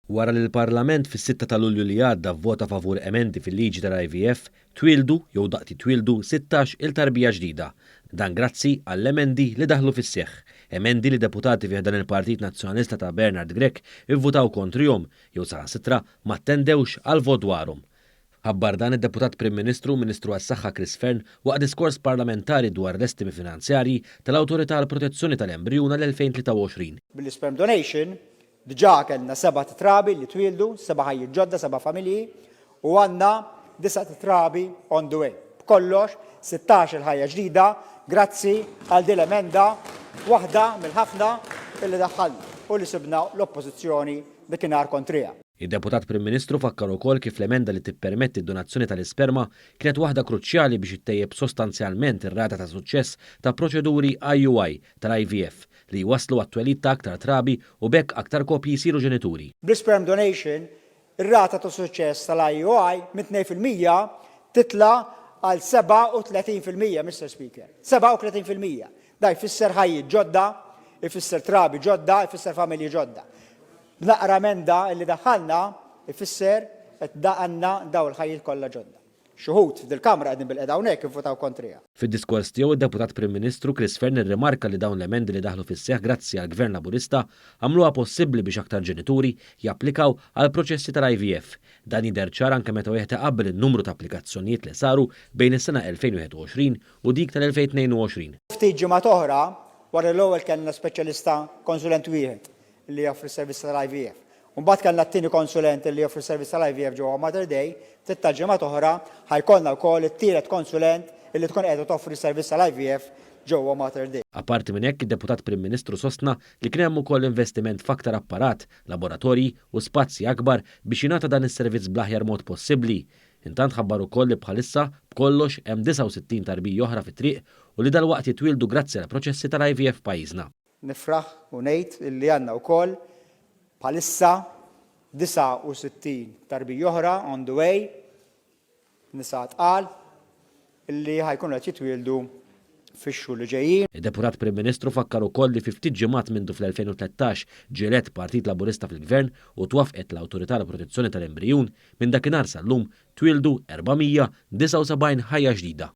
Wara li l-Parlament fis-sitta ta' Lulju li għadda vvota favur emendi fil-liġi tal-IVF, twieldu, jew daqt jitwieldu, 16 il tarbija ġdida. Dan grazzi għall-emendi li daħlu fis-seħħ. Emendi li deputati fi ħdan il-Partit Nazzjonalista ta' Bernard Grech ivvutaw kontrihom, jew saħansitra ma attendewx għall-vot dwarhom. Ħabbar dan id-Deputat Prim Ministru u Ministru għas-Saħħa Chris Fearne waqt diskors parlamentari dwar l-estimi finanzjarji tal-Awtorità għall-Protezzjoni tal-Embrijun għall-2023. Bil-sperm donation diġà kellna sebat trabi li twieldu, seba' ħajjiet ġodda, seba' familji, u għandna disat trabi on the way. B'kollox, 16-il ħajja ġdida grazzi għal din l-emenda waħda mill-ħafna illi daħħalna u li sibna l-Oppożizzjoni dakinhar kontriha. Id-Deputat Prim Ministru fakkar ukoll kif l-emenda li tippermetti d-donazzjoni tal-isperma kienet waħda kruċjali biex ittejjeb sostanzjalment ir-rata ta' suċċess ta' proċeduri IUI tal-IVF li jwasslu għat-twelid ta' aktar trabi u b'hekk aktar koppji jsiru ġenituri. Bl-isperm donation, ir-rata ta' suċċess tal-IUI minn 2% titla' għal 37%, Mister Speaker. 37%. Da jfisser ħajjiet ġodda, ifisser trabi ġodda, ifisser familji ġodda. B'naqra emenda li daħħalna ifisser qed għandna dawn il-ħajjiet kollha ġodda. Xi wħud f'dil-Kamra qegħdin bilqiegħda hawnhekk ivvutaw kontriha. Fid-diskors tiegħu d-Deputat Prim Ministru Chris Fearne rrimarka li dawn l-emendi li daħlu fis-seħħ grazzi għall-Gvern Laburista għamluha possibbli biex aktar ġenituri japplikaw għall-proċessi tal-IVF. Dan jidher ċar anke meta wieħed iqabbel in-numru ta' applikazzjonijiet li saru bejn is-sena 2021 u dik tal-2022. Ftit ġimgħat oħra, wara li l-ewwel kellna speċjalista konsulent wieħed li joffri s-servizz tal-IVF. U mbagħad kellna t-tieni konsulent li joffri s-servizz tal-IVF ġewwa Mater Dei, ftit tal-ġimgħat oħra ħa jkollna wkoll it-tielet konsulent li tkun qiegħda toffri s-servizz tal-IVF ġewwa Mater Dei. Apparti minn hekk, id-Deputat Prim Ministru sostna li kien hemm ukoll investiment f'aktar apparat, laboratorji u spazji akbar biex jingħata dan is-servizz bl-aħjar mod possibbli. Intant ħabbar ukoll li bħalissa, b'kollox, hemm 69 tarbija oħra fit-triq u li dalwaqt jitwieldu grazzi għall-proċessi tal-IVF f'pajjiżna. Nifraħ u ngħid illi għandna wkoll bħalissa 69 tarbija oħra on the way, nisa tqal, illi ħa jkunu qed jitwieldu fix-xhur li ġejjin. Id-Deputat Prim Ministru fakkar ukoll li fi ftit ġimgħat mindu fl-2013 ġie elett Partit Laburista fil-Gvern u twaffqet l-Awtorità għall-Protezzjoni tal-Embrijun, minn dakinhar sal-lum twieldu 479 ħajja ġdida.